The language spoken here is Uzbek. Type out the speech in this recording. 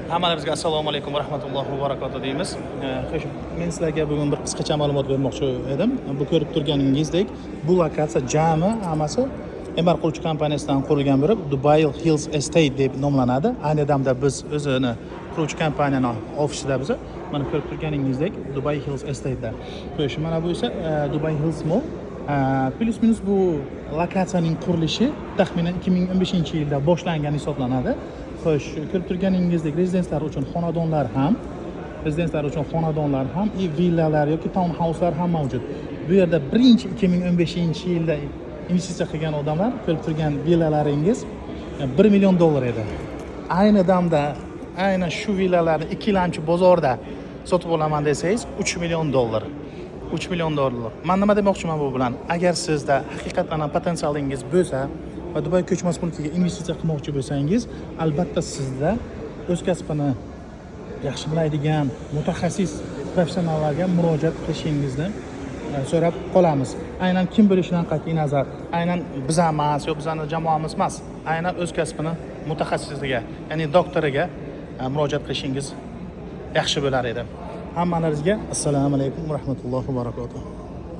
Hammalaringizga assalomu alaykum va rahmatullohi va barakatuh deymiz. Xo'sh, men sizlarga bugun bir qisqacha ma'lumot bermoqchi edim. Bu ko'rib turganingizdek, bu lokatsiya jami hammasi Emaar quruvchi kompaniyasidan qurilgan bo'lib, Dubai Hills Estate deb nomlanadi. Ayni damda biz o'zini quruvchi kompaniyani ofisida biz. Mana ko'rib turganingizdek, Dubai Hills Estate'da. Xo'sh, mana bu esa Dubai Hills Mall. Плюс-минус bu lokatsiyaning qurilishi taxminan 2015-yilda boshlangan hisoblanadi. Xo'sh, ko'rib turganingizdek, rezidenslar uchun xonadonlar ham и villalar yoki town houselar ham mavjud. Bu yerda birinchi 2015-yilda investitsiya qilgan odamlar ko'rib turgan villalaringiz 1 million dollar edi. Ayni damda aynan shu villalarni ikkilamchi bozorda sotib olaman desangiz, 3 million dollar. 3 million dollar. Man nima demoqchiman bu bilan? Agar sizda haqiqatdan ham potensialingiz bo'lsa va Dubay ko'chmas mulkiga investitsiya qilmoqchi bo'lsangiz, albatta sizda o'z kasbini yaxshi biladigan mutaxassis professionallarga murojaat qilishingizni so'rab qolamiz. Aynan kim bo'lishidan qat'iy nazar, aynan biz emas yo bizani jamoamiz emas, aynan o'z kasbini mutaxassisiga, ya'ni doktoriga murojaat qilishingiz yaxshi bo'lar edi. Hammalaringizga assalomu alaykum va rahmatullohi va barakatuh.